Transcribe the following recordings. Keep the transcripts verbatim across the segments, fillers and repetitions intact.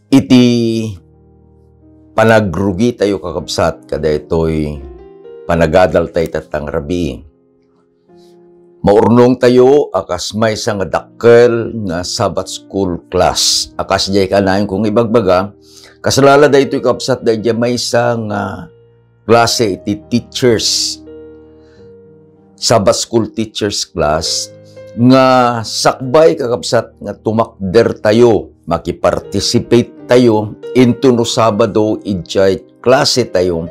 Iti panagrugitayo, kakabsat, kadaytoy panagadaltayo tatta nga rabii, maurnongtayo a kas maysa nga dakkel nga Sabbath school class. A kas diay kanayon kong ibagbaga, kasalala daytoy, kabsat, daydiay maysa nga klase iti teachers, Sabbath school teachers class, nga sakbay, kakabsat, nga tumakdertayo, makiparticipate tayo into no Sabado idiay klase tayo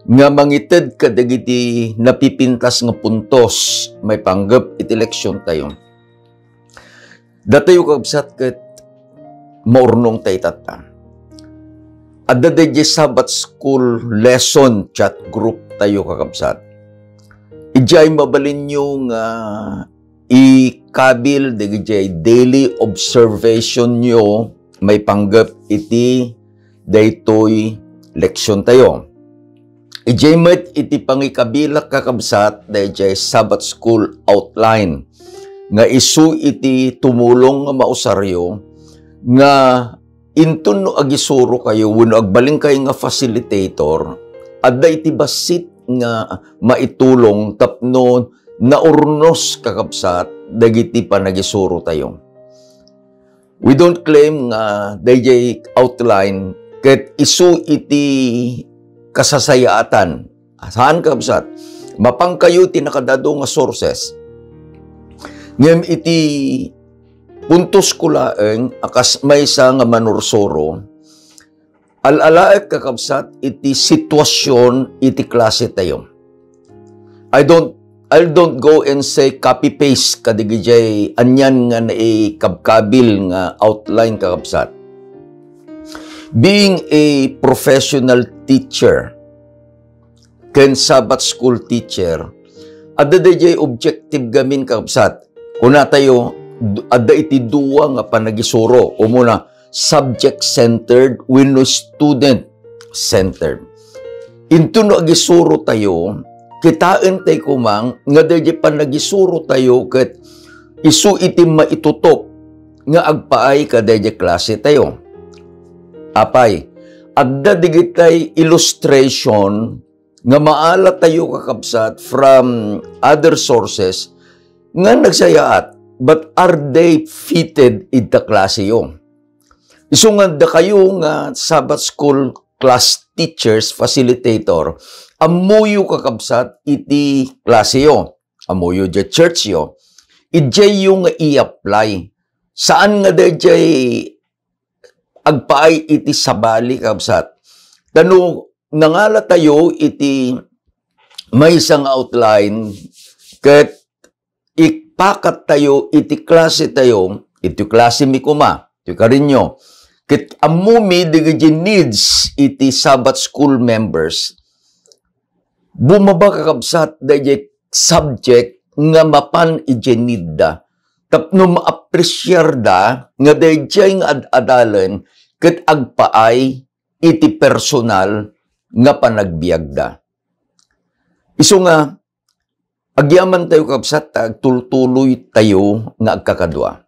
nga mangited kadagiti napipintas nga puntos maipanggep iti leksion tayo. Datayo, kabsat, ket maurnong tayo tatta. Adda daydiay Sabbath School lesson chat group tayo, kakabsat. Idiay mabalinyo nga ikabil dagiti daily observationyo maipanggep iti daytoy leksion tayo. Idiay met iti pangikabilak, kakabsat, daydiay Sabbath School outline nga isu iti tumulong nga mausaryo nga inton no agisurokayo wenno agbalinkayo nga facilitator, adda iti bassit nga maitulong tapno naurnos, kakabsat, dagiti panagisuro tayo. We don't claim nga daydiay outline ket isu iti kasasayaatan. Saan, kabsat. Mapankayo ti nakadadu nga sources. Ngem iti puntos ko laeng a kas maysa nga manursuro, al-alaek, kakabsat, iti situasion iti klase tayo. I don't I don't go and say copy-paste kadigijay anian nga naikabkabil nga outline, kakabsat. Being a professional teacher ken Sabbath school teacher, adda dayjay objective gamin, kakabsat. Kunatayo, du-, adda iti dua nga panagisuro. Umuna, subject-centered wenno student-centered. Inton no agisuro tayo, kitaen tayo koma nga dayjay panagisuro tayo ket isu iti maitutop nga agpaay kadayjay klase tayo. Apay, adda digitay illustration nga maala tayo, kakabsat, from other sources nga nagsayaat, but are they fitted ita klaseyo? Isu nga dakayo nga Sabbath School class teachers, facilitator, ammoyo, kakabsat, iti klaseyo, ammoyo diay churchyo, idiayyo nga i-apply. Saan nga dayjay agpaay iti sabali, kabsat. Ta no nangalatayo iti maysa nga outline ket ipakattayo iti klase tayo, iti klase mi koma, iti karinyo, ket ammomi dagiti needs iti Sabbath School members, bumaba, kakabsat, dayjay subject nga mapan idiay need da tapno maapresiarda nga dayjay nga ad-adalen ket agpaay iti personal nga panagbiagda. Isu nga, agyaman tayo, kabsat, ta agtultuloy tayo nga agkakadua.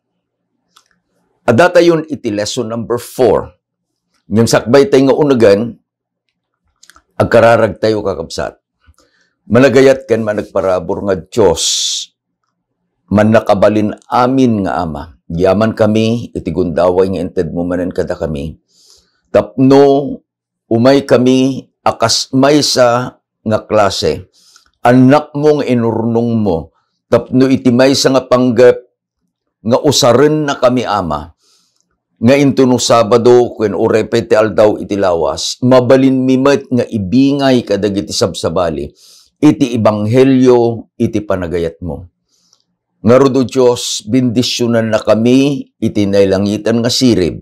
Adda tayon iti lesson number four. Ngem sakbay tayo nga unagen, agkararag tayo, kakabsat. Managayat ken managparabur nga Dios, mannakabalin amin nga Ama. Agyaman kami iti gundaway nga intedmo manen kadakami. Tapno umay kami a kas maysa nga klase, annakmo nga inurnongmo, tapno iti maysa nga panggep nga usarennakami, Ama, nga intono Sabado ken uray pay ti aldaw iti lawas, mabalinmi met nga ibingay kadagiti sabsabali iti ebanghelio iti panagayatmo. Ngarud, O Dios, bendisionannakami iti nailangitan nga sirib,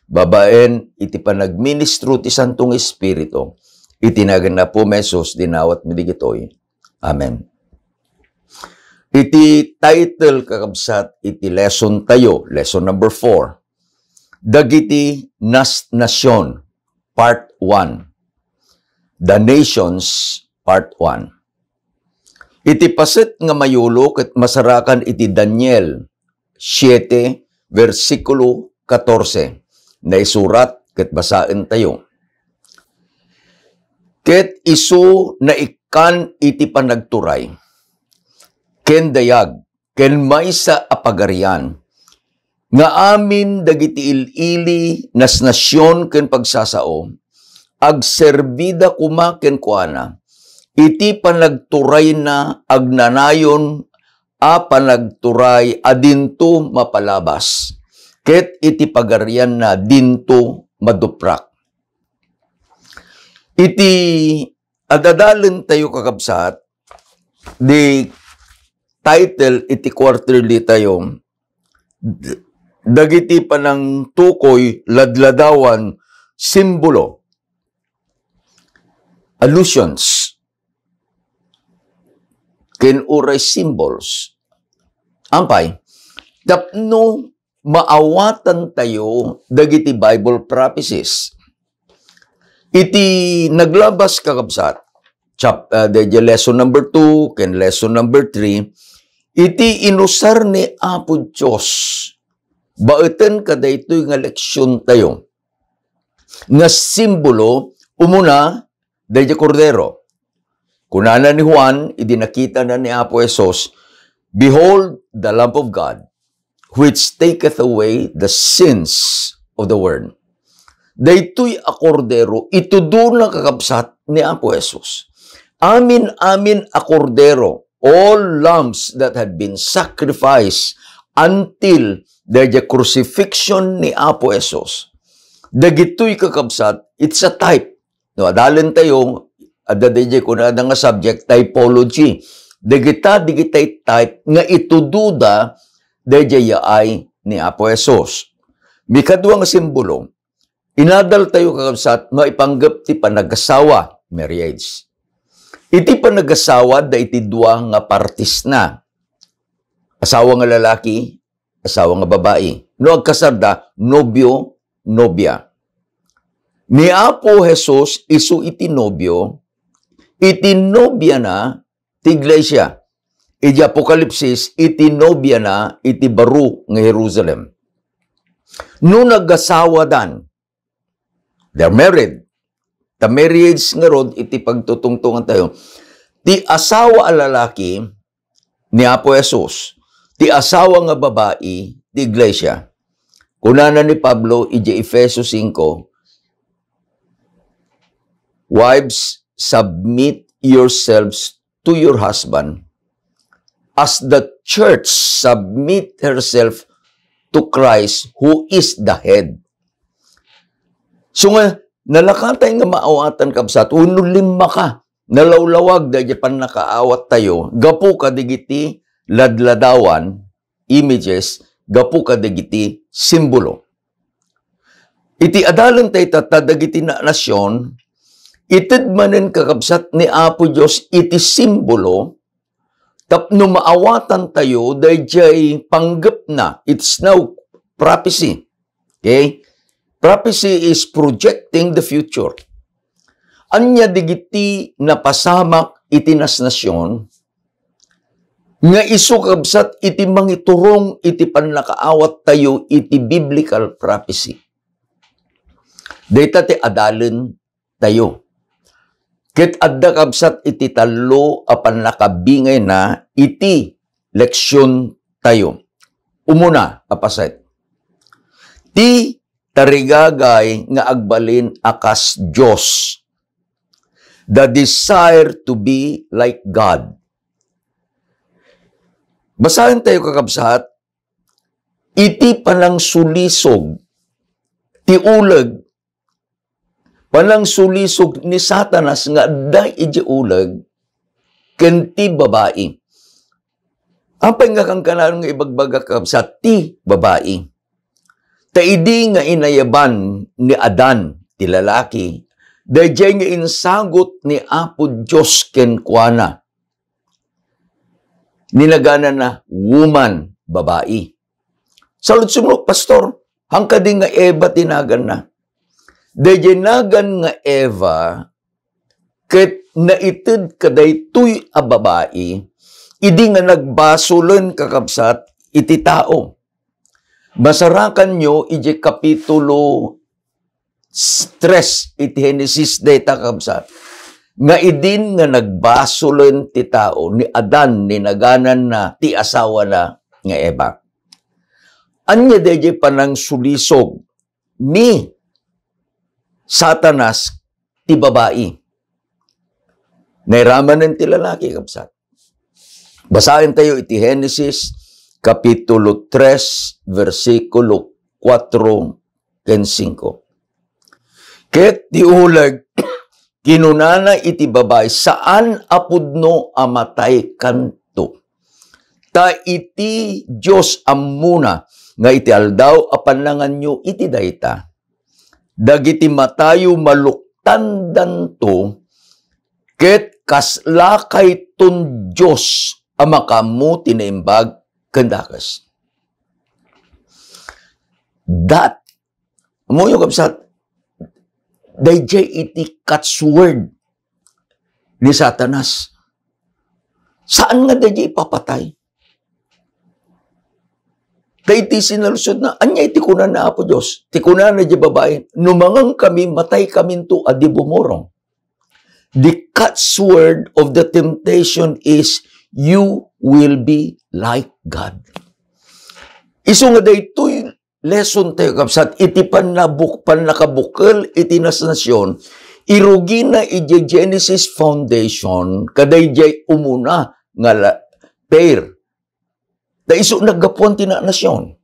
babaen iti panagministro ti Santo nga Espiritu, iti nagan ni Apo Jesus dinawatmi dagitoy. Amen. Iti title, kakabsat, iti lesson tayo, lesson number four, Dagiti Nas-, Nasion, Part one, The Nations, Part one. Iti paset nga mayulo ket masarakan iti Daniel siete, bersikulo katorse. naisurat ket basaentayo. Ket isu naikkan iti panagturay ken dayag ken maysa a pagarian, nga amin dagiti il-ili, nasnasion ken pagsasao, agserbida koma kenkuana iti panagturayna agnanayon a panagturay a dinto mapalabas, ket iti pagarianna dinto maduprak. Iti adadalen tayo, kakabsat, di title iti quarterly tayo, d-, dagiti panangtukoy, ladladawan, simbolo, allusions, ken uray symbols. Ampay, tapno maawatan tayo dagiti Bible prophecies. Iti naglabas, kakabsat, chap-, ah, daydi lesson number two ken lesson number three, iti inusar ni Apo Dios baeten kadaytoy nga leksion tayo nga simbolo, umuna, daydi Kordero. Kunana ni Juan, idi nakitana ni Apo Jesus, "Behold the Lamb of God, which taketh away the sins of the world." Daytoy a Kordero, itudona, kakabsat, ni Apo Jesus. Amin-amin a Kordero, all lambs that had been sacrificed until the crucifixion ni Apo Jesus. Dagitoy, kakabsat, it's a type. No, adalen tayo, adda daydi kunada nga subject, typology. Dagita, dagitay type nga itudoda daydi yaay ni Apo Jesus. Mikadua nga simbolo, inadal tayo, kakabsat, maipanggep ti panagasawa, marriage. Iti panagasawa, adda iti dua nga partisna. Asawa nga lalaki, asawa nga babai. No agkasarda, nobio, nobia. Ni Apo Jesus isu iti nobio, iti nobiana ti iglesia. Iti Apokalipsis, iti nobiana iti baro nga Jerusalem. No nagasawadan, they're married. Ta marriage ngarud iti pagtutungtungan tayo. Ti asawa a lalaki ni Apo Jesus, ti asawa nga babai ti iglesia. Kunana ni Pablo iti Efeso singko, "Wives, submit yourselves to your husband, as the church submit herself to Christ, who is the head." So nga, nalakatay nga maawatan, kabsat, wenno limmaka, nalawlawag daydi pannakaawat tayo, gapu kadagiti ladladawan, images, gapu kadagiti simbolo. Iti adalen tayo tatta dagiti na-, nasion, ited manen, kakabsat, ni Apo Dios iti simbolo tapno maawatan tayo daydiay panggepna. It's now prophecy. Okay? Prophecy is projecting the future. Ania dagiti napasamak iti nasnasion nga isu, kabsat, iti mangiturong iti pannakaawat tayo iti biblical prophecy. Dayta ti adalen tayo. Ket adda, kabsat, iti tallo a pannakabingayna iti leksion tayo. Umuna a paset, ti tarigagay nga agbalin a kas Dios. The desire to be like God. Basaen tayo, kakabsat, iti panangsulisog ti uleg, panangsulisog ni Satanas nga adda iti uleg ken ti babai. Apay nga kankanayon nga ibagbaga, kabsat, ti babai? Ta idi nga inayaban ni Adan ti lalaki, daydiay nga insagut ni Apo Dios kenkuana. Ninaganana woman, babai. Saludsodmo, "Pastor, han kadi nga Eva ti naganna?" Daydiay nagan nga Eva, ket naited kadaytoy a babai, idi nga nagbasolen, kakabsat, iti tao. Masarakanyo idiay kapitulo s-, tres iti Genesis dayta, kabsat, nga idin nga nagbasolen ti tao, ni Adan, ni nagananna, ti asawana nga Eva. Ania daydiay panangsulisog ni Satanas ti babai? Nairamanen ti lalaki, kabsat. Basaentayo iti Genesis, Kapitulo tres, bersikulo kuatro ken singko. Ket ti uleg, kinunana iti babai, "Saan a pudno a mataykanto. Ta iti Dios ammona nga iti aldaw a pannanganyo iti dayta, dagiti matayo maluktandanto, ket kaslakayton Dios a makaammo ti naimbag ken dakes." That, ammoyo, kabsat, daydiay iti catchword ni Satanas. Saan nga daydiay ipapatay? Ta iti sinaludsodna, ania iti kuna ni Apo Dios? Ti kuna daydiay babai, "No mangan kami, matay kaminto a di bumurong." The catchword of the temptation is, "You will be like God." Isu nga daytoy lesson tayo, kabsat, iti pannabuk-, pannakabukel iti nasnasion, irugina idiay Genesis foundation, kadaydiay umuna nga la-, pair. Ta isu naggapuan ti na-, nasion.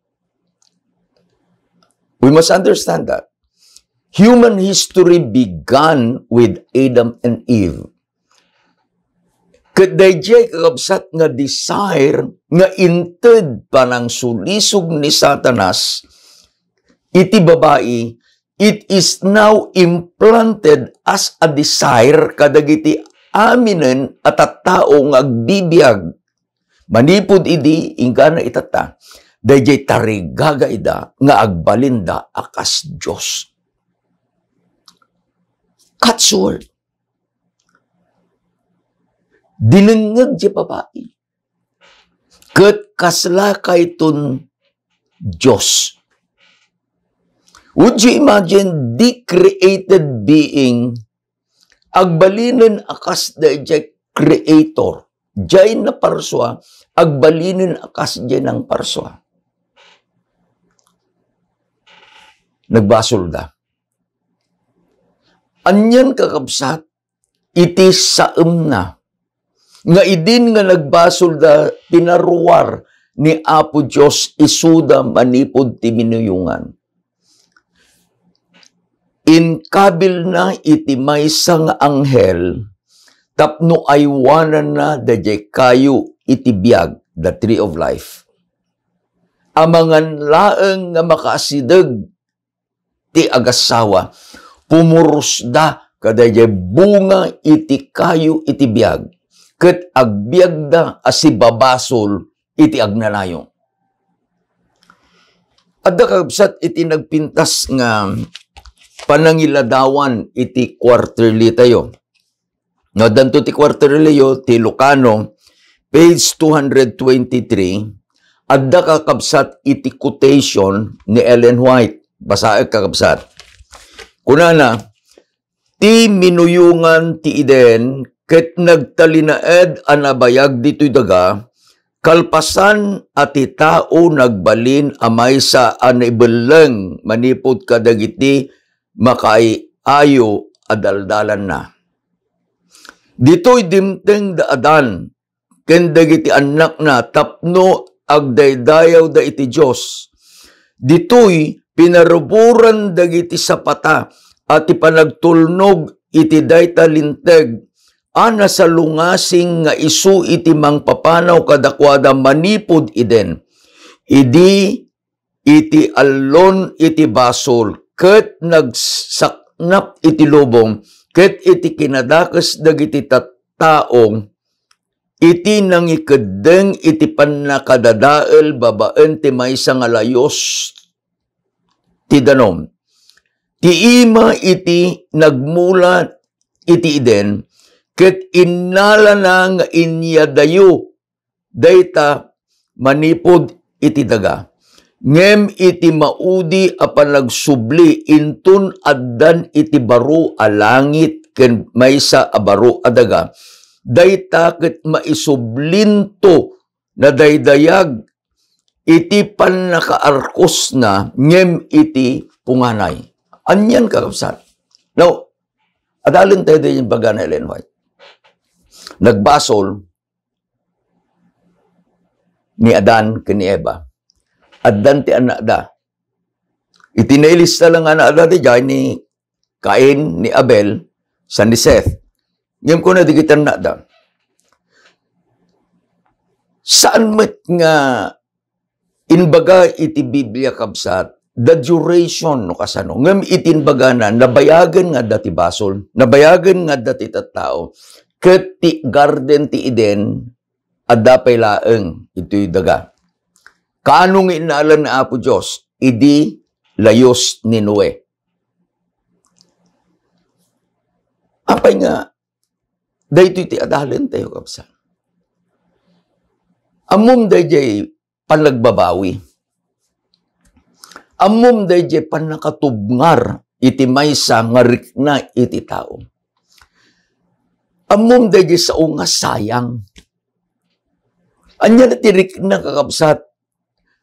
We must understand that. Human history began with Adam and Eve. Ket daydiay, kakabsat, nga desire nga inted panangsulisog ni Satanas iti babai, it is now implanted as a desire kadagiti aminen a tattao nga agbibiag. Manipud idi inggana itatta, daydiay tarigagayda nga agbalinda a kas Dios. Catchword. Dinengngeg ti babai. Ket kaslakayton Dios. Would you imagine the created being agbalinen a kas daydiay creator? Diay naparsua, agbalinen a kas diay nangparsua. Nagbasolda. Anian, kakabsat, iti saemna nga idin nga nagbasolda, pinaruar ni Apo Dios isuda manipud ti minuyongan. Inkabilna iti maysa nga anghel tapno aywananna daydiay kayo iti biag, the tree of life. Amangan laeng nga makaasideg ti agassawa, pumurosda kadaydiay bunga iti kayo iti biag, ket agbiagda a sibabasol iti agnanayon. Adda, kakabsat, iti nagpintas nga panangiladawan iti quarterly tayo. No, addanto ti quarterly yo, ti Lucano, page two hundred twenty-three, adda, kakabsat, iti quotation ni Ellen White. Basaek, kakabsat. Kunana, "Ti minuyongan ti Eden ket nagtalinaed a nabayag ditoy daga, kalpasan a ti tao nagbalin a maysa a naibelleng manipud kadagiti makaay-ayo a daldalanna." Ditoy dimteng da Adan ken dagiti annakna tapno agdaydayawda iti Dios. Ditoy pinaruboran dagiti sapata a ti panagtulnog iti dayta linteg a nasalungasing nga isu iti mangpapanaw kadakuada manipud Eden. Idi iti allon iti basol, ket nagsaknap iti lubong, ket iti kinadakes dagiti tattao, iti nangikeddeng iti pannakadadael babaen ti maysa nga layus ti danum. Ti ima iti nagmula iti Eden, ket innalana nga inyadayo dayta manipud iti daga. Ngem iti maudi a panagsubli, inton addan iti baro a langit ken maysa a baro a daga, dayta ket maisublinto nadaydayag iti pannakaarkosna ngem iti punganay. Anian, kakabsat? Now, adalen tayo din yung baga ni Ellen White. Nagbasol ni Adan ken ni Eva. Addan ti annakda. Iti nailista lang nga annakda, di jay ni Cain, ni Abel, san ni Seth. Ngem kuna dagiti annakda, saan met nga imbaga iti Biblia, kabsat, the duration no kasano. Ngem iti imbagana, nabayagen nga adda ti basol, nabayagen nga adda ti tattao, ket ti garden ti Eden, adda pay laeng itoy daga. Kaano nga innalan ni Apo Dios idi layus ni Noe? Apay nga, daytoy ti adalen tayo, kabsat. Ammom dayjay panagbabawi. Ammom dayjay pannakatubngar iti maysa nga rikna iti tao. Ammom dayjay sao nga sayang. Ania ti rikna, kakabsat,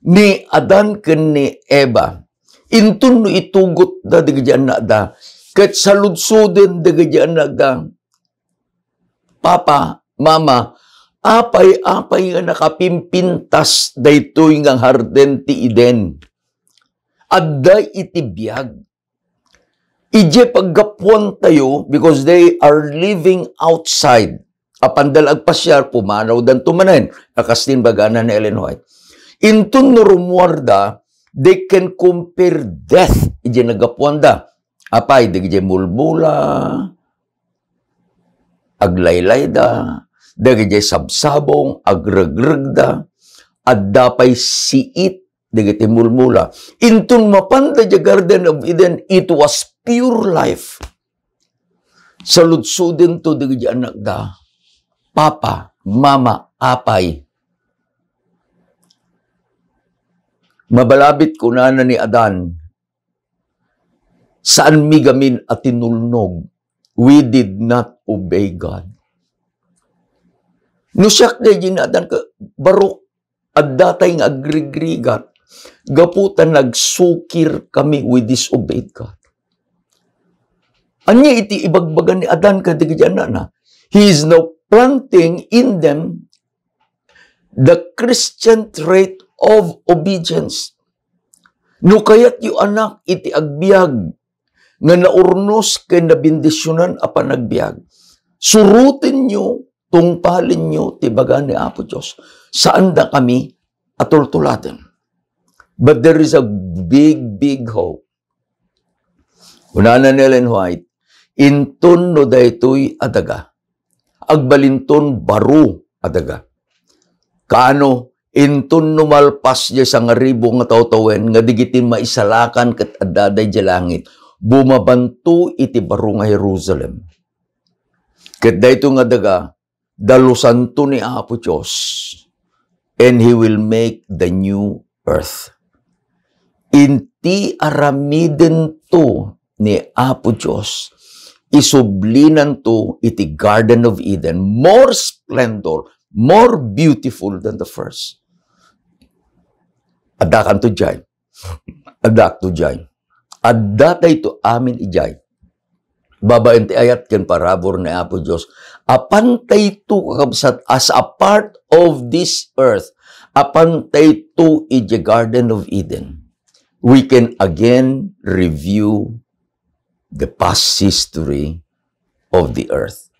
ni Adan ken ni Eva? Inton no itugotda dagiti annakda, ket saludsoden dagiti annakda, "Papa, Mama, apay, apay nga nakapimpintas daytoy nga garden ti Eden? Adda iti biag." Idiay paggapuan tayo, because they are living outside. Apanda la agpasiar, pumanawdanto manen, a kas ti imbagana ni Ellen White. Inton no rummuarda, they can compare death idiay naggapuanda. Apay, dagiti mulmula, aglaylayda, dagiti sabsabong, agregregda, adda pay siit dagiti mulmula. Inton mapanda idiay Garden of Eden, it was pure life. Saludsodento dagiti annakda, "Papa, Mama, apay." Mabalabit, kunana ni Adan, "Saanmi gamin a tinulnog. We did not obey God." No siak daydi ni Adan, ka-, barok, addatay nga agrigrigat gapu ta nagsukir kami, we disobeyed God. Ania iti ibagbaga ni Adan kadagiti annakna? He is now planting in them the Christian trait of obedience. No kayatyo, anak, iti agbiag nga naurnos ken nabendisionan a panagbiag, surotenyo, tungpalenyo ti baga ni Apo Dios. Saanda kami a tultuladen. But there is a big, big hope. Kunana ni Ellen White, "Inton no daytoy a daga, agbalinton baro a daga. Kaano, inton no malpas diay sangaribu nga tawtawen nga dagiti maisalakan ket adda daydiay langit, bumabanto iti baro nga Jerusalem. Ket daytoy nga daga, dalusanto ni Apo Dios, and He will make the new earth." Inti aramidento ni Apo Dios, isublinanto iti Garden of Eden, more splendor, more beautiful than the first. Addakanto diay. Addakto diay. Adda daytoy amin idiay. Babaen ti ayat ken parabur ni Apo Dios. Apantayto, kakabsat, as a part of this earth. Apantayto iti Garden of Eden. We can again review the past history of the earth.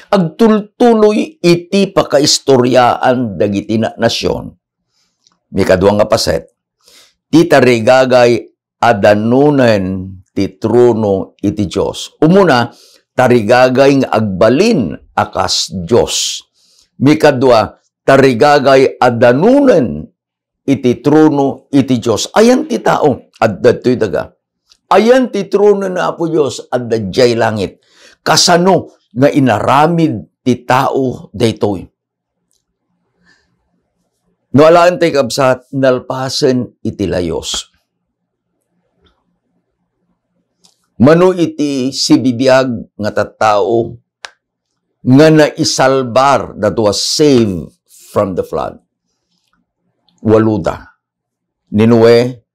Agtultuloy iti pakaistoriaan dagiti na-, nasion. Mikadua nga paset, ti tarigagay a danunen ti trono iti Dios. Umuna, tarigagay nga agbalin a kas Dios. Mikadua, tarigagay a danunen iti trono iti Dios. Ayan ti tao? Adda ditoy daga. Ayan ti trono ni Apo Dios? Adda diay langit. Kasano nga inaramid ti tao daytoy? No alaen tay, kabsat, nalpasen iti layus. Mano iti sibibiag nga tattao nga naisalbar, that was saved from the flood? Waloda. Ni Noe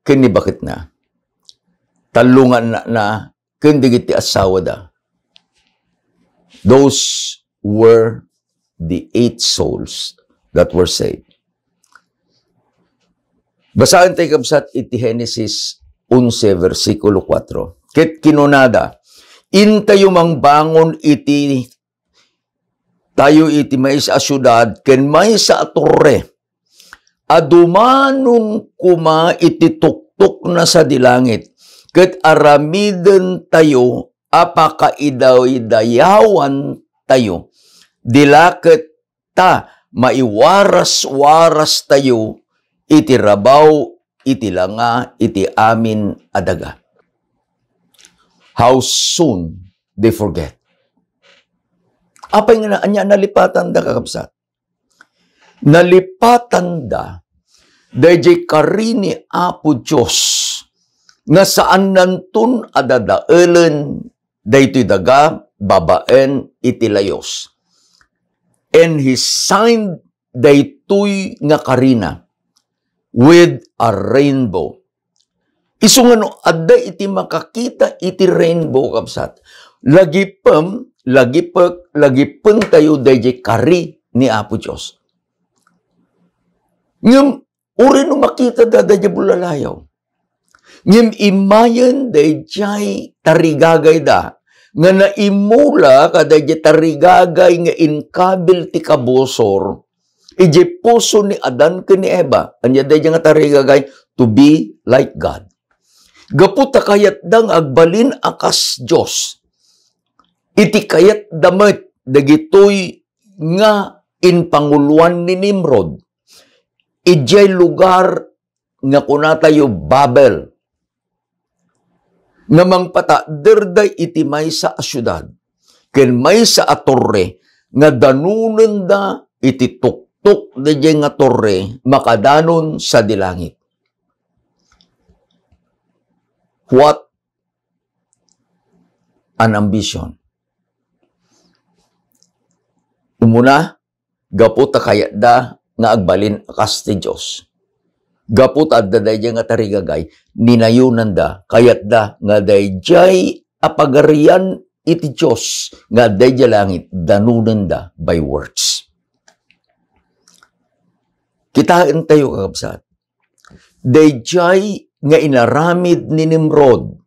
ken ni baketna. Tallo nga annakna ken dagiti asawada. Those were the eight souls that were saved. Basaen tay, kabsat, iti Genesis onse, bersikulo kuatro. Ket kinunada, "Intayo mangbangon iti tayo iti maysa a siudad ken maysa a torre a dumanon koma iti tuktok na sadi langit, ket aramiden tayo a pakaidaydayawan tayo. Dila ket ta maiwaras-waras tayo iti rabaw iti langa iti amin a daga." How soon they forget. Apay nga na-, ania nalipatanda, kakabsat? Nalipatanda dayjay kari ni Apo Dios nga saannanton a dadaelen daytoy daga babaen iti layus. And he signed daytoy nga karina with a rainbow. Isu nga no adda iti makakita iti rainbow, kabsat, lagipem, lagipek, lagipentayo dayjay kari ni Apo Dios. Ngem, uray no makita da dayjay bulalayaw. Ngem imayen dayjay tarigagayda nga naimula kadayjay tarigagay nga inkabil ti kabusor idiay puso ni Adan ken ni Eva. Ania dayjay nga tarigagay? To be like God. Gapu ta kayatda nga agbalin a kas Dios, iti kayatda met dagitoy nga impanguloan ni Nimrod idiay lugar nga kunatayo Babel, nga mangpatakderda iti maysa a siudad ken maysa a torre nga danonenda iti tuktok dayjay nga torre makadanon sadi langit. What an ambition! Umuna, gapu ta kayatda nga agbalin a kas ti Dios. Gapu ta adda dayjay nga tarigagay, ninayonanda, kayatda nga dayjay a pagarian iti Dios nga adda idiay langit, danonenda by works. Kitaentayo, kakabsat, dayjay nga inaramid ni Nimrod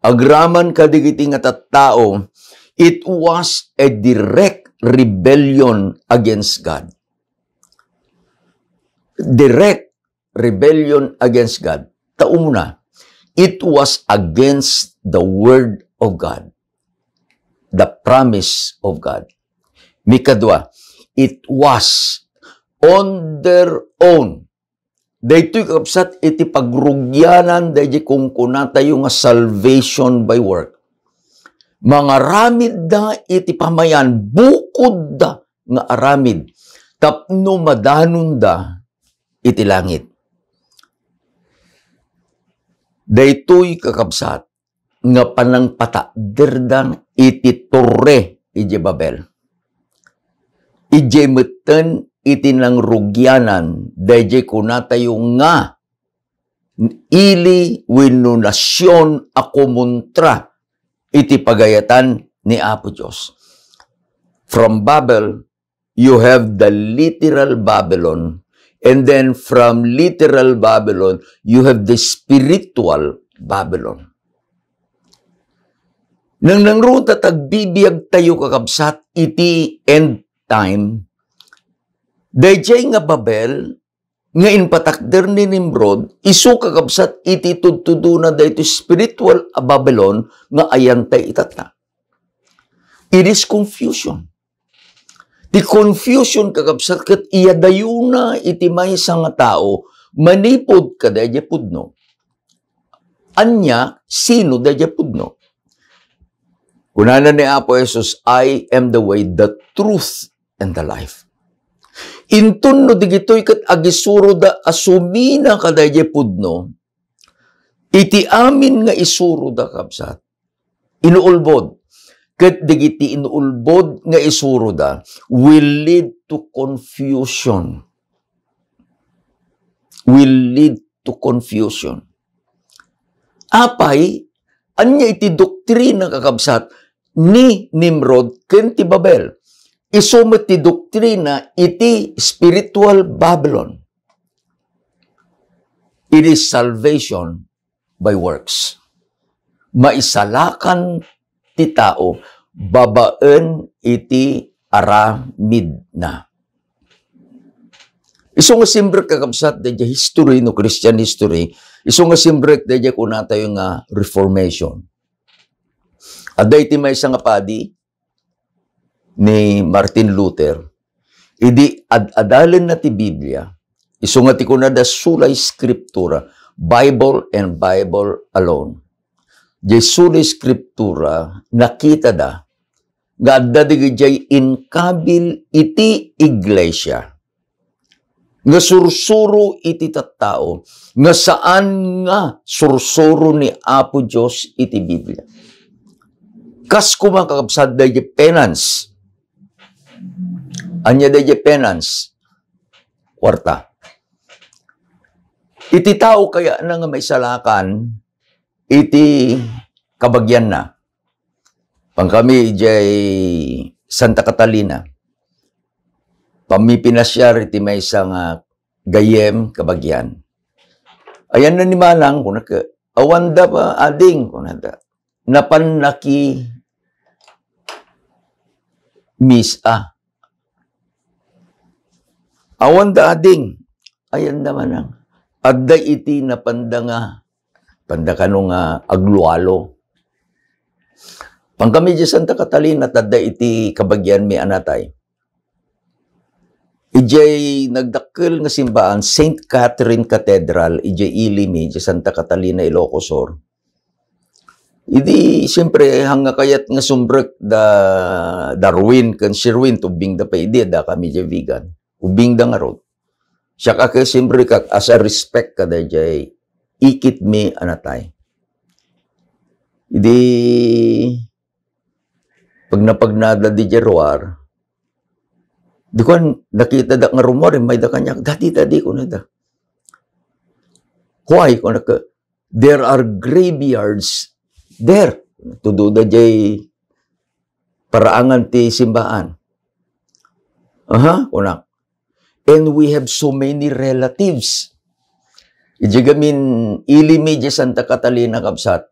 agraman kadagiti nga tattao, it was a direct rebellion against God. Direct rebellion against God. Ta umuna, it was against the word of God, the promise of God. Mikadua, it was on their own. Daytoy, kakabsat, iti pagrugianan daydi kunkunatayo nga salvation by work. Mangaramidda iti pamayan, bukodda nga aramid tapno madanonda iti langit. Daytoy, kakabsat, nga panangpatakderda iti torre idiay Babel. Idiay metten iti nangrugianan daydiay kunatayo nga ili wenno nasion a kumontra iti pagayatan ni Apo Dios. From Babel, you have the literal Babylon, and then from literal Babylon, you have the spiritual Babylon. Nang nangruon ta tagbibiag tayo, kakabsat, iti end time, dayjay nga Babel nga impatakder ni Nimrod, isu, kakabsat, iti tudtudona daytoy spiritual a Babylon nga ayan tay itatta. It is confusion. Ti confusion, kakabsat, ket iyadayona iti maysa nga tao manipud kadaydiay pudno. Ania, sino daydiay pudno? Kunana ni Apo Jesus, "I am the way, the truth, and the life." Inton no digitoy ket agisuroda a sumina kadaydiay pudno, iti amin nga isuroda, kabsat, inuulbod. Ket dagiti inuulbod nga isuroda will lead to confusion. Will lead to confusion. Apay, ania iti doktrina, kakabsat, ni Nimrod ken ti Babel? Isu met ti doktrina iti spiritual Babylon. It is salvation by works. Maisalakan ti tao babaen iti aramidna. Isu nga simrek, kakabsat, daydiay history, no, Christian history, isu nga simrek daydiay kunatayo nga Reformation. Adda iti maysa nga padi ni Martin Luther, idi ad-adalenna ti Biblia, isu nga ti kunada sola scriptura, Bible and Bible alone. Diay sola scriptura, nakitada nga adda dagidiay inkabil iti iglesia nga sursuro iti tattao, nga saan nga sursuro ni Apo Dios iti Biblia. Kas koma, kakabsat, daydiay penance. Ania daydiay penance? Kuarta. Iti tao kayatna nga maisalakan iti kabagianna. Pankami idiay Santa Catalina. Pammipinasiar iti maysa nga gayyem kabagian. Ayanna ni Manang, kunak, "Awanda pa, ading," kunada. "Napanna ki misa." "Awanda, ading." Ayanna, Manang. Adda iti napanda nga, panda kano nga aglualo. Pankami idiay Santa Catalina, tadda iti kabagianmi a natay. Idiay nagdakkel nga simbaan, Saint Catherine Cathedral, idiay ili mi, idiay Santa Catalina, Ilocos Sur. Idi, siyempre, hangga kayat nga sumrek da Darwin ken Sherwin, ubbingda pay idi, adda kami idiay Vigan. Ubbingda ngarud. Siak a ket siyempre, kak-, as a respect kadaydiay ikit mi a natay. Idi, pagnapagnada diay ruar, di kuan, nakitada nga rummuar, immayda kaniak, "Dadi, dadi," kunada. "Why?" kunak, "There are graveyards there." Tudo da diay paraangan ti simbaan. "Aha," kunak. "And we have so many relatives." Idiay gamin ili mi idiay Santa Catalina, kabsat,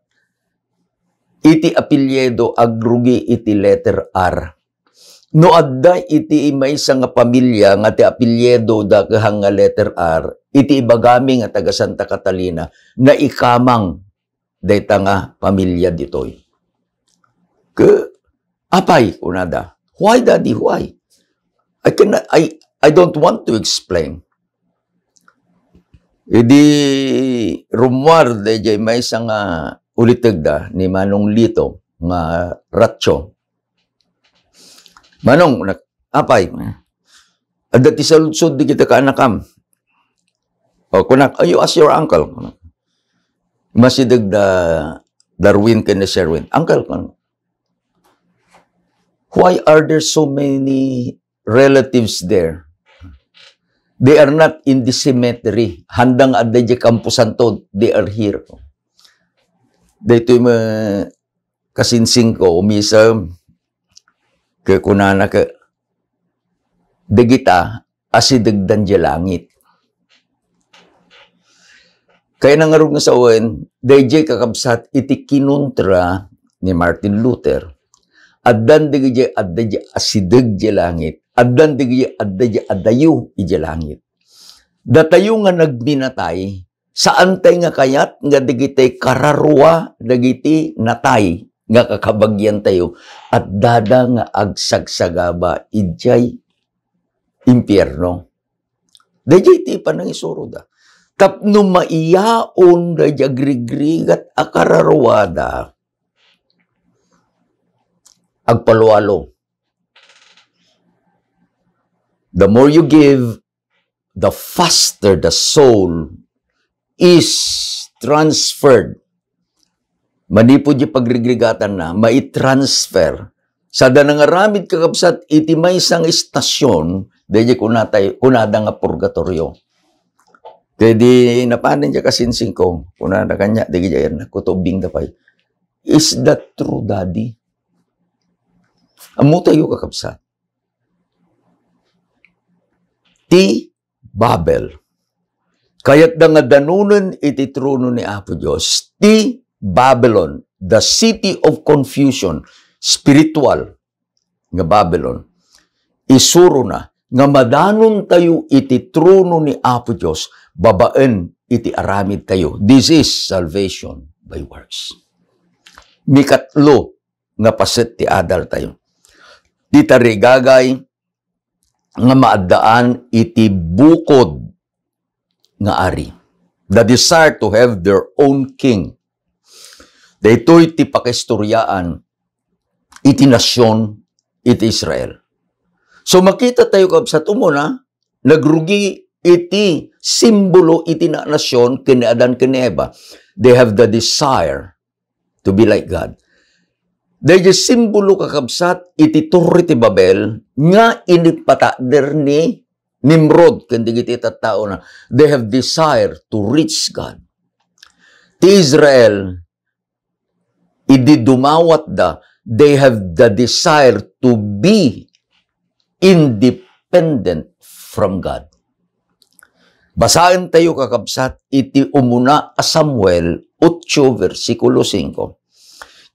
iti apelyido agrugi iti letter R. No adda iti maysa nga pamilia nga ti apelyido da ket hangga letter R, iti ibagami nga taga Santa Catalina, naikamang dayta nga pamilia ditoy. Ke, "Apay," kunada, "why, Daddy, why?" I cannot, I, I don't want to explain. Idi rummuar daydiay maysa nga ulitegda ni Manong Lito nga ratio. "Manong," kunak, "apay, adda ti saludsod dagiti kaanakam." O, kunak, "Oh, you ask your uncle." Masideg da Darwin ken ni Sherwin. "Uncle," kunak, "why are there so many relatives there? They are not in the cemetery. Haanda nga adda idiay kamposanto, they are here." Daytoy met kasingsingko, umisem, ket kunana ket, "Dagita, asidegdan diay langit." Kayatna ngarud nga sawen, daydiay, kakabsat, iti kinuntra ni Martin Luther. Addan dagiti adda diay asideg diay langit. Addan dagiti adda diay adayo idiay langit. Datayo nga nagminatay, saantay nga kayat nga dagiti kararua dagiti natay nga kakabagiantayo, addada nga agsagsagaba idiay impierno. Daydiay ti panangisuroda. Tapno maiyaon daydiay agrigrigat a kararuada, agpalualo. The more you give, the faster the soul is transferred. Manipud di pagrigrigatanna, mai-transfer. Sada nangaramid, kakabsat, iti maysa nga istasyon, daydi kunatay-, kunada nga purgatorio. Kaya di napanen di kasinsing ko, kunada kanya, di kaya yan, kutubing da pay. Is that true, Daddy? Ammo tayo, kakabsat. Ti Babel. Kayatda nga danunen iti trono ni Apo Dios. Ti Babylon, the city of confusion, spiritual nga Babylon. Isurona nga madanontayo iti trono ni Apo Dios babaen iti aramidtayo. This is salvation by works. Mikatlo nga paset ti adaltayo. Ti tarigagay nga maaddaan iti bukod nga ari. The desire to have their own king. Daytoy ti pakaistoryaan iti nasion iti Israel. So, makita tayo, kabsat, umuna, nagrugi iti simbolo iti na-, nasion ken ni Adan ken ni Eva. They have the desire to be like God. Daydi simbolo, kakabsat, iti Torre ti Babel nga inipataader ni Nimrod ken dagiti tattaona. They have desire to reach God. Ti Israel, idi dumawatda, they have the desire to be independent from God. Basaentayo, kakabsat, iti umuna a Samuel otso, bersikulo singko.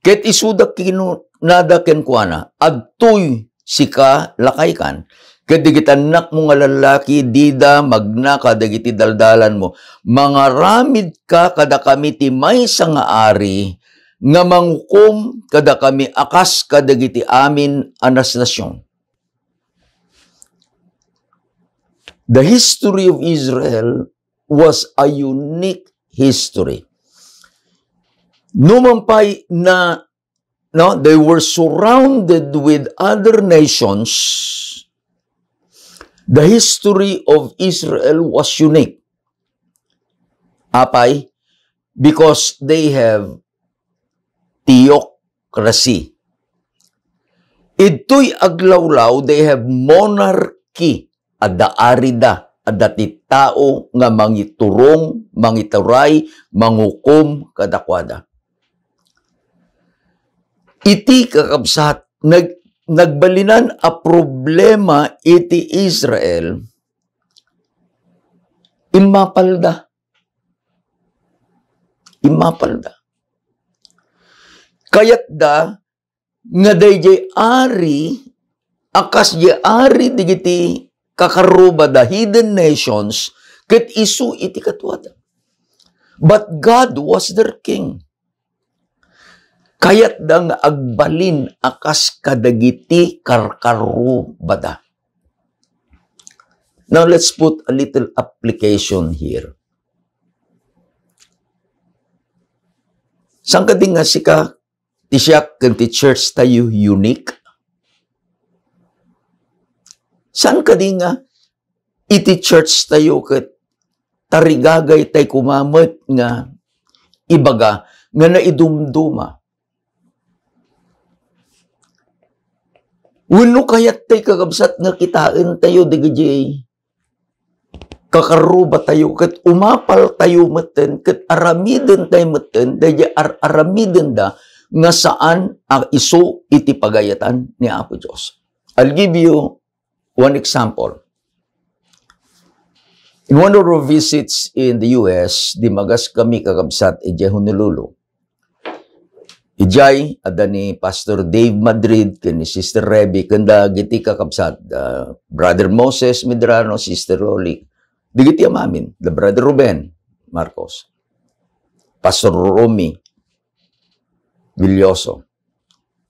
Ket isuda kinunada kenkuana, "Adtoy sika, lakaykan, ket dagiti annakmo nga lallaki dida magna kadagiti daldalanmo. Mangaramidka kadakami ti maysa nga ari nga mangukom kadakami a kas kadagiti amin a nas-, nasion." The history of Israel was a unique history. Numan pay na, no, they were surrounded with other nations, the history of Israel was unique. Apay, because they have theocracy. Idtoy aglawlaw, they have monarchy. Adda arida, adda ti tao nga mangiturong, mangituray, mangukom kadakuada. Iti, kakabsat, nag-, nagbalinan a problema iti Israel, immapalda. Immapalda. Kayatda nga daydiay ari a kas diay ari dagiti kakarrubada, heathen nations, ket isu iti kaduada. But God was their king. Kayatda nga agbalin a kas kadagiti karkarrubada. Now, let's put a little application here. Saan kadi nga sika, ti siak, ken ti church tayo unique? Saan kadi nga iti church tayo ket tarigagay tay koma met nga ibaga nga naidumduma? Wenno kayat tay, kakabsat, nga kitaen tayo dagiti kakarruba tayo, ket umapal tayo metten, ket aramiden tayo metten, daydi ar-, aramiden da nga saan a isu iti pagayatan ni Apo Dios. I'll give you one example. In one of our visits in the U S, dimagas kami, kakabsat, idiay Honolulu. Idiay, adda ni Pastor Dave Madrid, ken ni Sister Reby, ken dagiti kakabsat, uh, Brother Moses Medrano, Sister Loli, dagiti amamin, the Brother Ruben Marcos, Pastor Romy Villoso.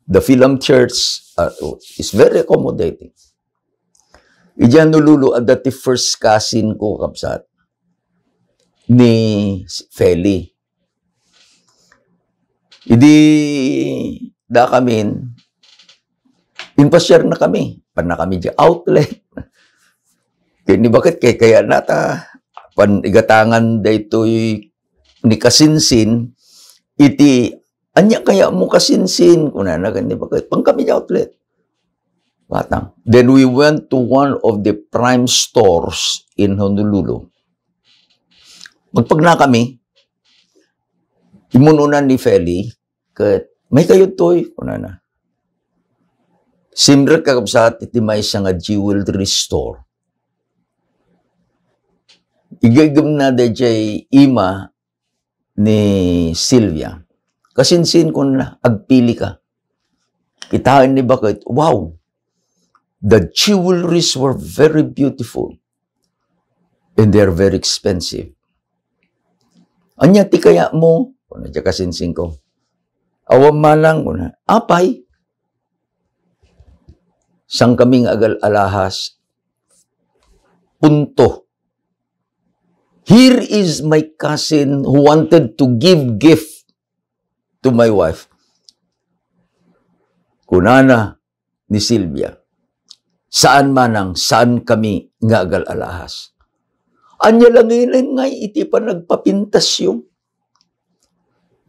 The Film Church, uh, is very accommodating. Idiay Honolulu, adda ti first cousin ko, kabsat, ni Feli. Idi da kamin, impasiar na kami. Pan na kami di outlet. Ket ni baket kay kayatna ta, pan igatangan daytoy ni kasinsin, iti, "Ania kayatmo kasinsin?" kunana ket ni baket, "Pangkami di outlet." Batang. Then we went to one of the prime stores in Honolulu. Magpagnakami, immun-unan ni Feli, ket, "Maykayo toy?" kunana. Simrek, kakabsat, iti maysa nga jewelry store. Iggemna daydiay ima ni Sylvia. Kasinsin kunana, "Agpili ka." Kitaen ni baket, wow! The jewelries were very beautiful and they're very expensive. "Ania ti kayatmo?" kuna daydiay kasinsingko. "Awan manang," kuna. "Apay, saankami nga agal-alahas." Punto. "Here is my cousin who wanted to give gift to my wife." Kunana ni Sylvia, "Saan manang, saankami nga agal-alahas." Ania la ngayen ngay iti panagpapintasyo?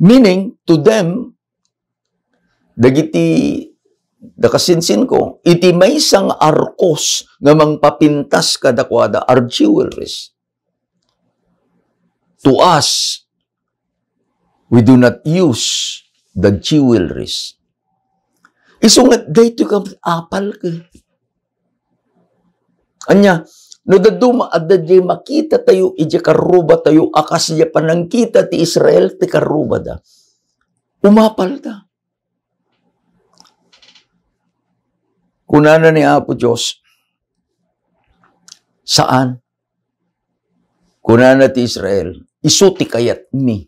Meaning, to them, dagiti, da kasinsinko, iti maysa nga arkos nga mangpapintas kadakuada are jewelries. To us, we do not use the jewelries. Isu nga daytoy ket apal ket. Ania, no dadduma, adda diay makitatayo idiay karrubatayo a kas diay panangkita ti Israel ti karrubada, umapalda. Kunana ni Apo Dios, "Saan." Kunana ti Israel, "Isu ti kayatmi."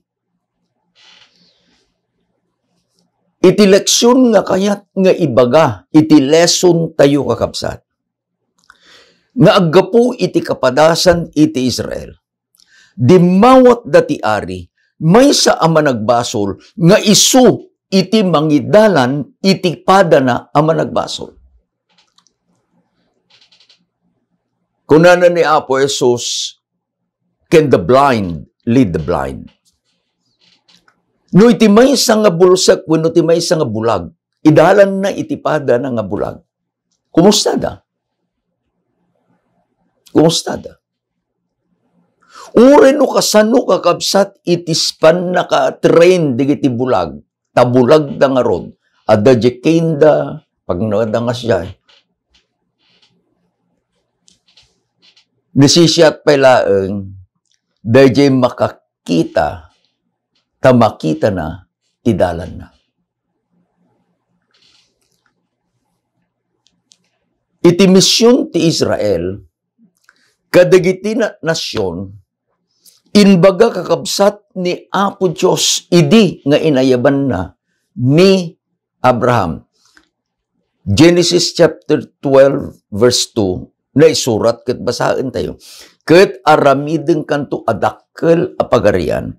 Iti leksion nga kayat nga ibaga iti lesson tayo, kakabsat, nga aggapu iti kapadasan iti Israel, dimmawatda ti ari, maysa a managbasol nga isu iti mangidalan iti padana a managbasol. Kunana ni Apo Jesus, "Can the blind lead the blind?" No iti maysa nga bulsek wenno ti maysa nga bulag, idalanna iti padana nga bulag, kumusta da? Kumusta da? Uray no kasano, kakabsat, iti pannaka-train dagiti bulag, ta bulagda ngarud, adda diay cane da, pagnaeda nga siya. Nasisiat pay laeng, daydiay makakita, ta makitana ti dalanna. Iti mision ti Israel, kadagiti na-, nasion, imbaga, kakabsat, ni Apo Dios idi nga inayabanna ni Abraham. Genesis chapter twelve, verse two, naisurat ket basaentayo. "Ket aramidenkanto a dakkel a pagarian,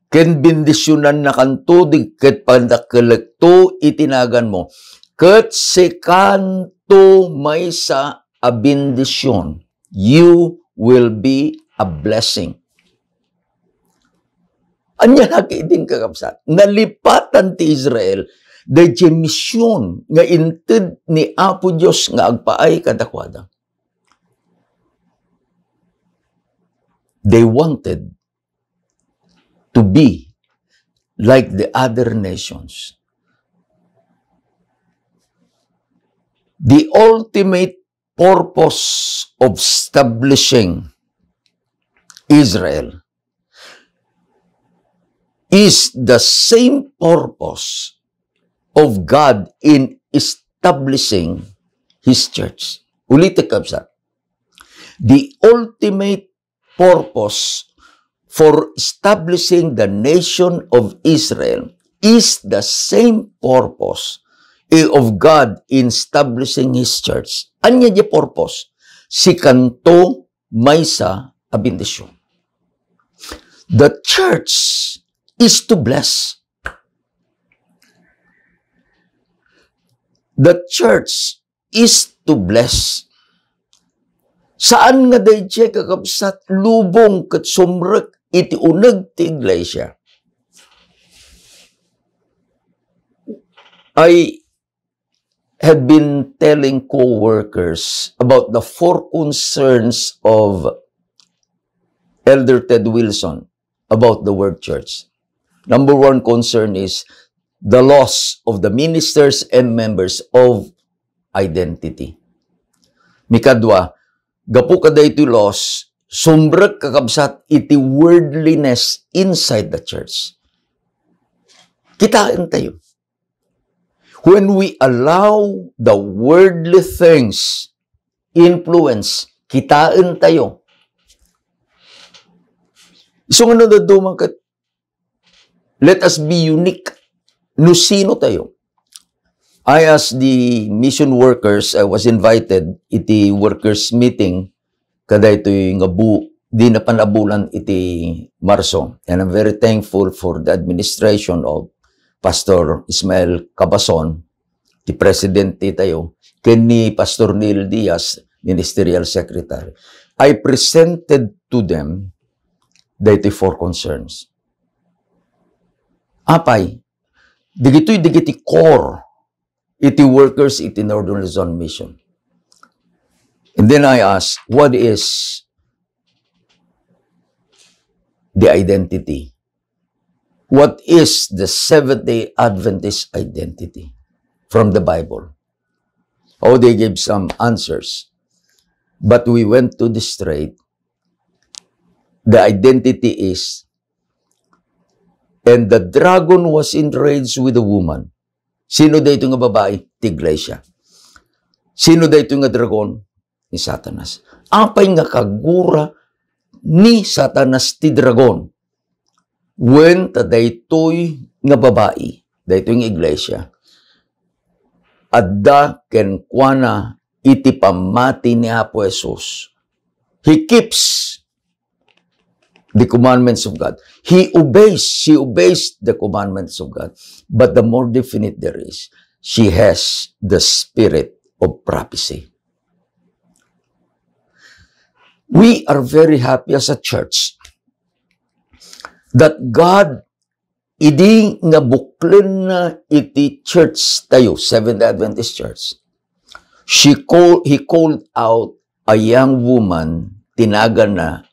ken bendisionannakanto di-, ket padakkelekto iti naganmo, ket sikanto maysa a bendision. You will be a blessing." Ania la ketdin, kakabsat? Nalipatan ti Israel daydiay mision nga inted ni Apo Dios nga agpaay kadakuada. They wanted to be like the other nations. The ultimate purpose of establishing Israel is the same purpose of God in establishing His church. Ulitek, kabsat. The ultimate purpose for establishing the nation of Israel is the same purpose, eh, of God in establishing His church. Ania diay purpose? Sikanto maysa a bendision. The church is to bless. The church is to bless. Saan nga daydiay, kakabsat, lubong ket sumrek iti uneg ti iglesia. I had been telling co-workers about the four concerns of Elder Ted Wilson about the word church. Number one concern is the loss of the ministers and members of identity. Mikadua, gapu kadaytoy loss, sumrek, kakabsat, iti worldliness inside the church. Kitaentayo. When we allow the worldly things influence, kitaentayo. Isu nga no dadduma ket, let us be unique. No sino tayo? I asked the mission workers, I was invited iti workers meeting kadaytoy nga bu-, di na panabulan iti Marso. And I'm very thankful for the administration of Pastor Ismael Cabason, ti presidente tayo, ken ni Pastor Neil Diaz, ministerial secretary. I presented to them daytoy four concerns. Apay, digitoy, digiti core iti workers iti Northern Luzon Mission. And then I ask, what is the identity? What is the Seventh-day Adventist identity from the Bible? Oh, they gave some answers. But we went to the straight. The identity is, "And the dragon was enraged with the woman." Sino daytoy nga babai? Ti iglesia. Sino daytoy nga dragon? Ni Satanas. Apay nga kagura ni Satanas ti dragon? Wen ta daytoy nga babai, daytoy nga iglesia, adda kenkuana iti pammati ni Apo Jesus. He keeps the commandments of God. He obeys, she obeys the commandments of God. But the more definite there is, she has the spirit of prophecy. We are very happy as a church that God, idi nga buklenna iti church tayo, Seventh-day Adventist Church, she call-, he called out a young woman, ti naganna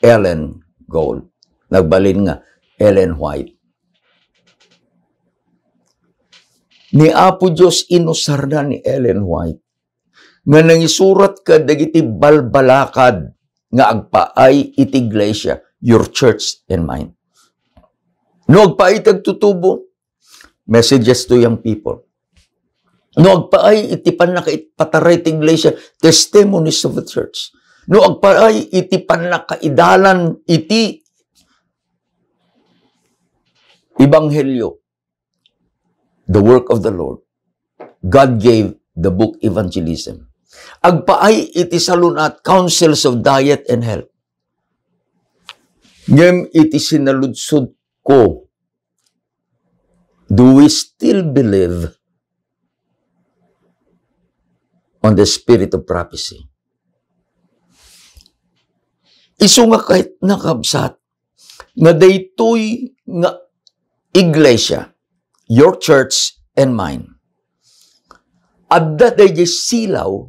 Ellen Gold. Nagbalin nga Ellen White. Ni Apo Dios inusarna ni Ellen White nga nangisurat kadagiti balbalakad nga agpaay iti iglesia, your church and mine. No agpaay ti agtutubo, messages to young people. No agpaay iti pannakaipataray ti iglesia, testimonies of the church. No agpaay iti pannakaidalan iti ebanghelio, the work of the Lord. God gave the book Evangelism. Agpaay iti salun-at, counsels of diet and health. Ngem iti sinaludsod ko, do we still believe on the spirit of prophecy? Isu nga ket, nakabsat, nga daytoy nga iglesia, your church and mine, adda daydiay silaw,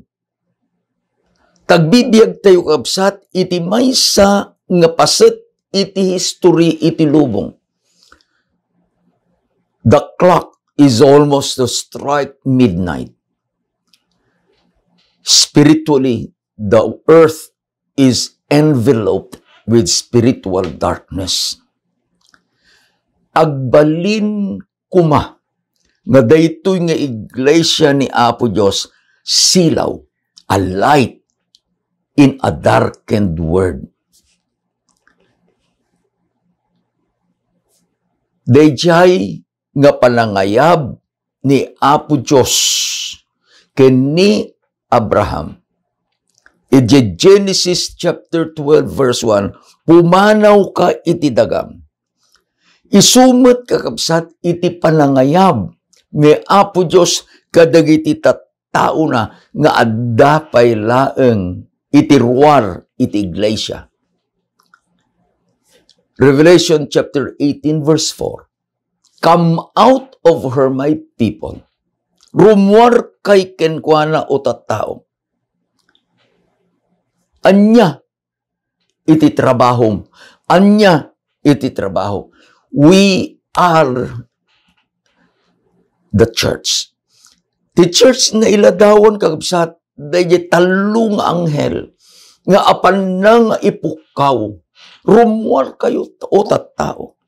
tagbibiag tayo, kabsat, iti maysa nga paset iti history iti lubong. The clock is almost to strike midnight. Spiritually, the earth is enveloped with spiritual darkness. Agbalin koma nga daytoy nga iglesia ni Apo Dios, silaw, a light in a darkened world. Daydiay nga panangayab ni Apo Dios ken ni Abraham. Iti Genesis chapter twelve, verse one, "Pumanawka iti dagam." Isu met, kakabsat, iti panangayab ni Apo Dios kadagiti tattaona nga adda pay laeng iti ruar iti iglesia. Revelation chapter eighteen, verse four, "Come out of her, my people." Rummuarkay kenkuana, o tattao. Ania iti trabahom? Ania iti trabaho? We are the church. Ti church nga iladawan, kakabsat, daydi tallo nga anghel nga apanna nga ipukkaw. Rummuarkayo, o tattao.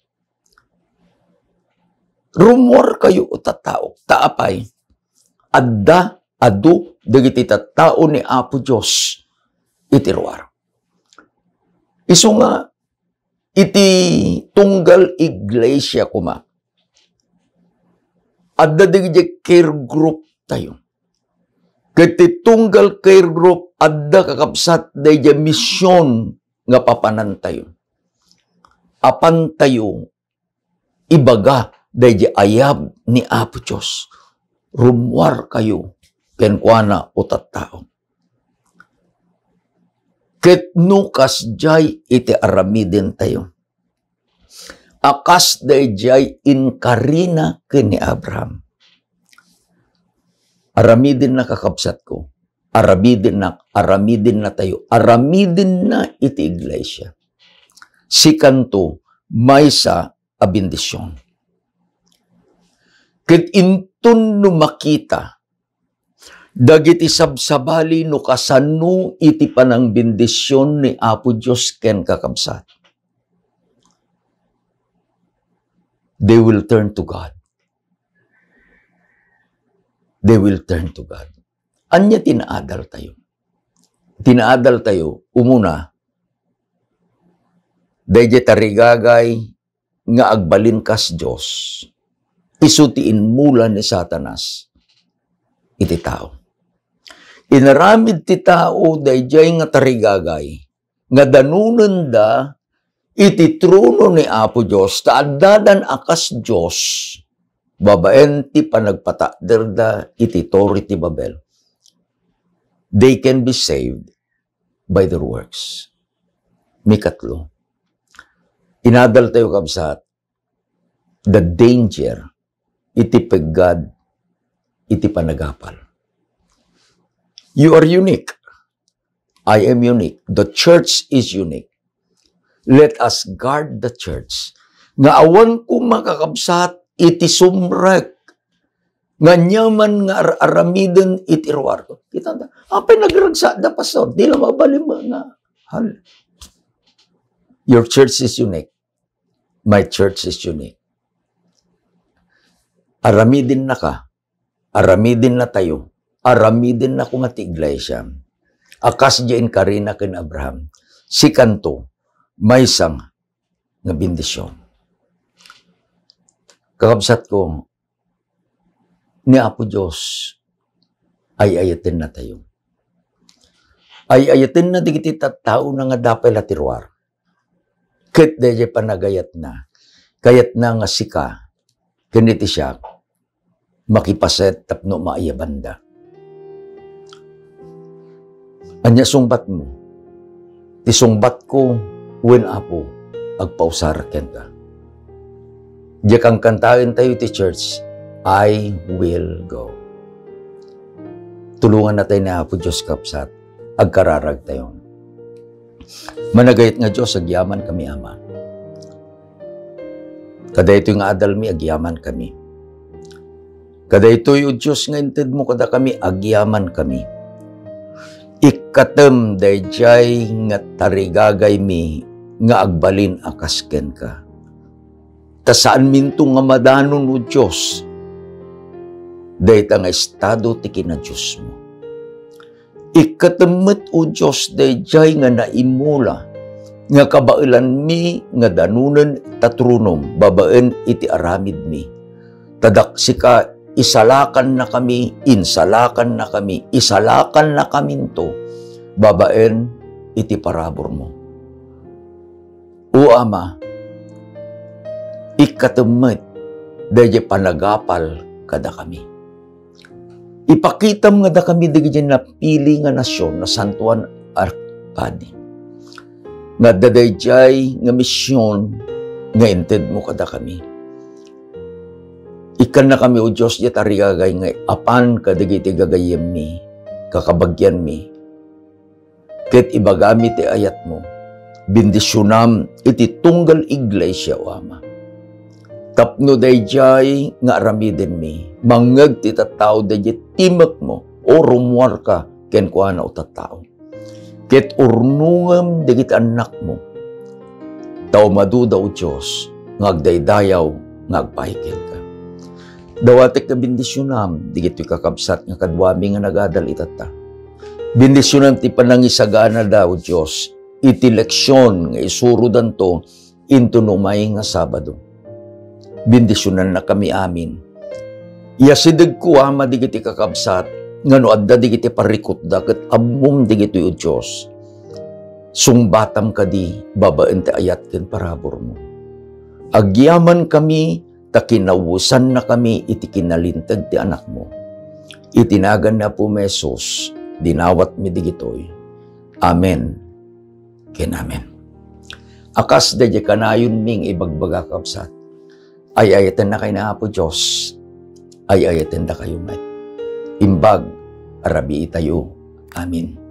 Rummuarkayo, o tattao. Ta apay? Adda, adu dagiti tattao ni Apo Dios iti ruar. Isu nga, iti tunggal iglesia koma, adda dagiti care group tayo. Ket ti tunggal care group, adda, kakabsat, daydi mission nga papanantayo. Apantayo ibaga daydi ayab ni Apo Dios. Rummuarkayo kenkuana, o tattao. Ket no kasdiay iti aramidentayo, a kas daydiay inkarina ken ni Abraham. Aramidenna, kakabsatko. Aramidenna, aramidenna tayo. Aramidenna iti iglesia. Sikanto, maysa a bendision. Ket inton no makita dagiti sabsabali no kasano iti panangbendision ni Apo Dios ken, kakabsat, they will turn to God. They will turn to God. Ania ti naadal tayo? Ti naadal tayo, umuna, daydi tarigagay nga agbalin kas Dios, isu ti inmula ni Satanas iti tao. Inaramid ti tao daydiay nga tarigagay nga danonenda iti trono ni Apo Dios, ta addadan a kas Dios babaen ti panagpatakderda iti Torre ti Babel. They can be saved by their works. Mikatlo, inadal tayo, kabsat, the danger iti peggad iti panagapal. You are unique. I am unique. The church is unique. Let us guard the church. Nga awan ko, kakabsat, iti sumrek nga aniaman nga ar-aramiden iti ruar. Kita ta, apay nagragsak da, pastor? Di la mabalin nga hal. Your church is unique. My church is unique. Aramidennaka, aramidenna tayo, aramidenna koma ti iglesia. A kas diay inkarina ken Abraham, sikanto, maysa nga bendision. Kakabsatko, ni Apo Dios, ay-ayatenna tayo. Ay-ayatenna dagiti tattaona nga adda pay la ti ruar. Ket daydiay panagayatna, kayatna nga sika ken iti siak makipaset tapno maayabanda. Ania sungbatmo? Ti sungbatko wen, Apo, agpausar kenka. Diay kankantaentayo iti church, "I will go." Tulongannatayo ni Apo Dios, kabsat, agkararagtayo. Managayat nga Dios, agyamankami, Ama. Kadaytoy nga adalmi, agyamankami. Kadaytoy, O Dios, nga intedmo kadakami, agyamankami. Ikkatem daydiay nga tarigagaymi nga agbalin a kas kenka. Ta saanminto nga madanon, O Dios, dayta nga estado ti kinadiosmo. Ikkatem met, O Dios, daydiay nga naimula nga kabaelanmi nga danonen ta tronom babaen iti aramidmi. Ta daksika, isalakannakami, insalakannakami, isalakannakaminto babaen iti paraburmo. O Ama, ikkatem met daydiay panagapal kadakami. Ipakitam nga dakami dagiti napili nga nasion, nasantoan a padi. Nga adda daydiay nga mision nga intedmo kadakami. Ikkannakami, O Dios, diay tarigagay nga apan kadagiti gagayyemmi, kakabagianmi, ket ibagami ti ayatmo. Bendisionam iti tunggal iglesia, O Ama. Tapno daydiay nga aramidenmi, mangngeg ti tattao daydiay timekmo, O, rummuarka kenkuana, O tattao. Ket urnongem dagiti annakmo. Ta umaduda, O Dios, nga agdaydayaw nga agbahay kenka. Dawatek nga bendisionam dagitoy kakabsat nga kaduami nga nagadal itatta. Bendisionam ti panangisaganada, O Dios, iti leksion nga isurodanto inton umay nga Sabado. Bendisionannakami amin. Iyasidegko, Ama, dagiti kakabsat nga no adda dagiti parikutda ket ammom dagitoy, O Dios. Sungbatam kadi babaen ti ayat ken paraburmo. Agyamankami ta kinawesannakami iti kinalinteg ti Anakmo. Iti nagan ni Apo Jesus, dinawatmi dagitoy. Amen ken amen. A kas daydiay kanayonmi nga ibagbaga, kabsat, ay-ayatennakay ni Apo Dios, ay-ayatendakayo met. Imbag a rabiitayo. Amen.